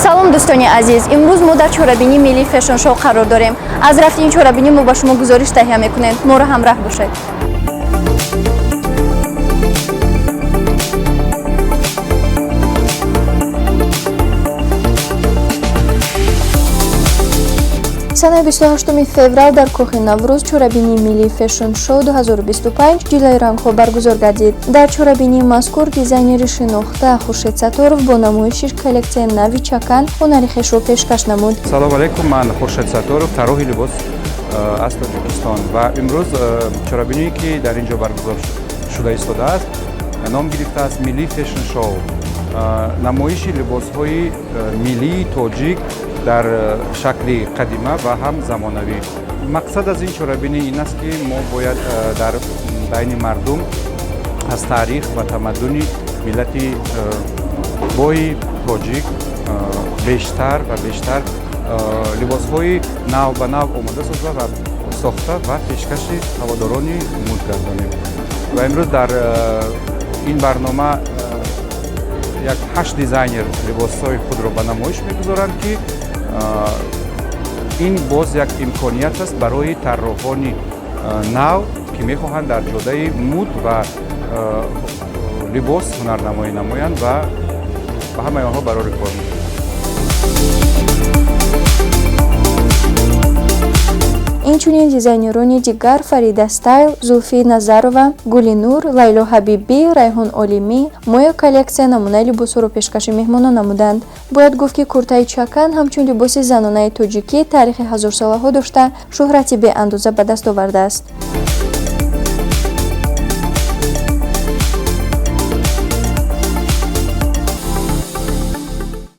Салом, дӯстони азиз! Имрӯз мо дар чорабинии миллии фэшн-шоу қарор дорем. Аз рафти ин чорабинӣ мо ба шумо гузориш таҳия мекунем. Моро ҳамраҳ бошед. Санаи 28 феврал дар Кохи Наврӯз чорабинии миллии фэшн-шоу 2025 «Ҷилаи рангҳо» баргузор гардид. Дар чорабинии мазкур дизайнери шинохта Хуршед Сатторов бо намоиши коллексияи нави чакан ҳунари хешро пешкаш намуд. Салому алайкум, ман Хуршед Сатторов, тарроҳи либос аз Тоҷикистон, ва имрӯз чорабиние, ки дар ин ҷо баргузор шуда истодааст, ном гирифтааст миллии фэшн-шоу, намоиши либосҳои миллии тоҷик дар шакли қадима ва ҳам замонавӣ. Мақсад аз ин чорабинӣ ин аст, ки мо бояд дар байни мардум аз таърих ва тамаддуни миллати бои тоҷик бештар ва бештар либосҳои нав ба нав омода соза ва сохта ва пешкаши ҳаводорони муд гардонем. Ва имрӯз дар ин барнома як ҳашт дизайнер либосҳои худро ба намоиш мегузоранд, ки ин боз як имконият аст барои тарроҳони нав, ки мехоҳанд дар ҷодаи муд ва либос ҳунарнамоӣ намоянд, ва ба ҳамаи онҳо барори кор мекунанд. Инчунин дизайнерони дигар Фарида Стайл, Зулфӣ Назарова, Гулинур, Лайло Ҳабибӣ, Райҳон Олимӣ, Моя коллексия намунаи либосҳоро пешкаши меҳмонон намуданд. Бояд гуфт, ки куртаи чакан ҳамчун либоси занонаи тоҷикӣ таърихи ҳазорсолаҳо дошта, шӯҳрати беандоза ба даст овардааст.